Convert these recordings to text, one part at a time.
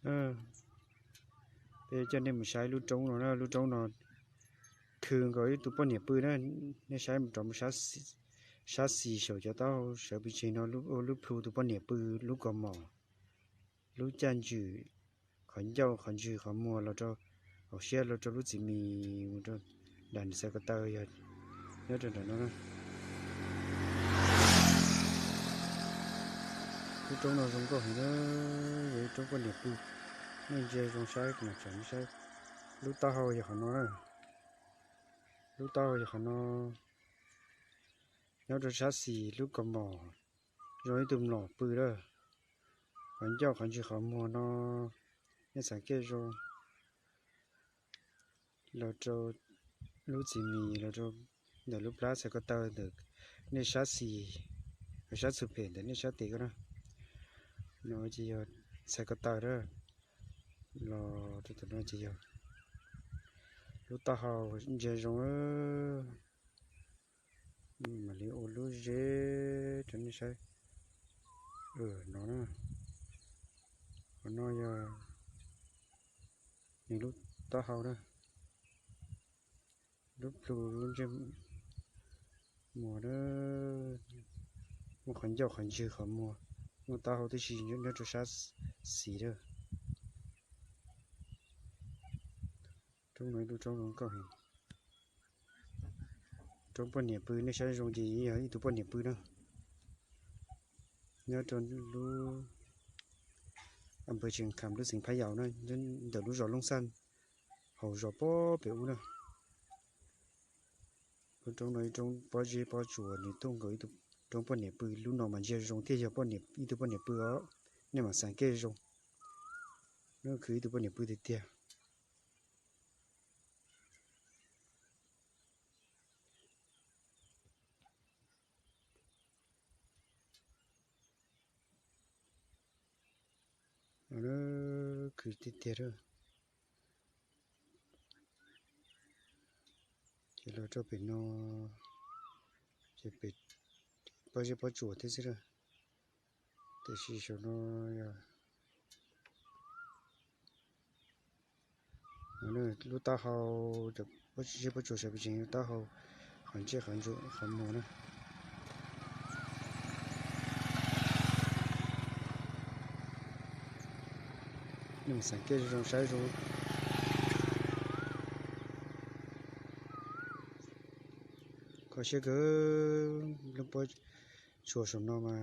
Peb coj nej mus saib lub roob no na, lub roob no khw nkaus ib tug poj niam pw na. Nej saib mus rau mus sab xis saum cov taub hau sawv pes tseg no, lub plhu tus poj niam pw, lub kaus mom, lub caj ntswm, qhov ncauj, qhov ntswg, qhov muag los rau hauv siab los rau lub txiv mis mus rau nram nws xav ko taw yog nyob rau nram no na. Lub roob no zoo nkauj heev na, yog ib roob poj niam pw. Nej ntsia zoo saib kuv mam tsom nej saib. Lub taub hau yog qhov no na. Lub taub hau yog qhov no. Nyob rau sab xis lub kaus mom zoo ib tug mlom pw lawm. Qhov ncauj, qhov ntswg, qhov muag no nej xav kiaj zoo los rau lub txiv mis los rau ntawm lub plab xav ko taw ntawm nej sab xis, sab txhuv phem ntawm nej sab tes ko na. No ces yog xav ko taw na. Los rau tom no ces yog lub taub hau ntsia zoo. Mam li ua lub zeb rau nej saib. No na, qhov no yog nws lub taub hau na. Lub plhu, lub ntsej muag na, muaj qhov ncauj, qhov ntswg, qhov muag, muaj taub hau tib si nyob rau sab xis lawm. Roob no ib lub roob zoo nkauj heev. Roob poj niam pw, nej saib zoo ces yog ib tug poj niam pw na. Nyob rau lub a npawg Tseem Kham lub xeev Phab Yaus na, ntawm lub zos Looj Xaj hauv zos pob pem ub na. Lub roob no ib roob pob zeb pob tsuas, nws tuaj nkaus ib tug roob poj niam pw. Lub no mas ntsia zoo thiaj yog ib tug poj niam pw os. Nej mam xav kiaj zoo. Lub no khwv ib tug poj niam pw tiag tiag. Khwv tiag tiag. Ces los rau pem no, ces pem pob zeb pob tsuas thiab xwb lawm. Tiam sis saum no yog lub taub hau, pob zeb pob tsuas sawv pes tseg taub hau, qhov ntsej qhov muag na. Nej xav kiaj zoo saib zoo. Kho siab kawg, lub pob tsuas saum no mas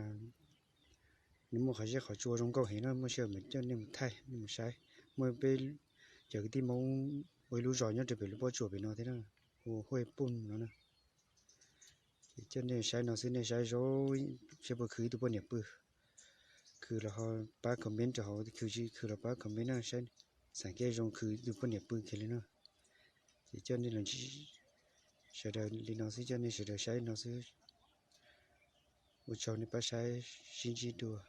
nws muaj qhov zeb qhov tsua zoo nkauj heev na, muaj sij hawm mam coj nej mus thaij nej mus saib. Muaj peb cov kwv tij Hmoob ua ib lub zos nyob rau pem lub pob tsuas pem no thiab na, hu ua Huaj Pum no na. Ces coj nej saib no xwb, nej saib zoo, seb puas khwv ib tug poj niam pw. Khwv los ho pab comment rau hauv, khwv tsis khwv los pab comment na, saib xav kiaj zoo khwv ib tug poj niam pw kiag li na. Ces coj nej los ntsib sawv daws li no xwb, coj nej sawv daws saib no xwb. Ua tsaug nej pab saib, sib ntsib dua.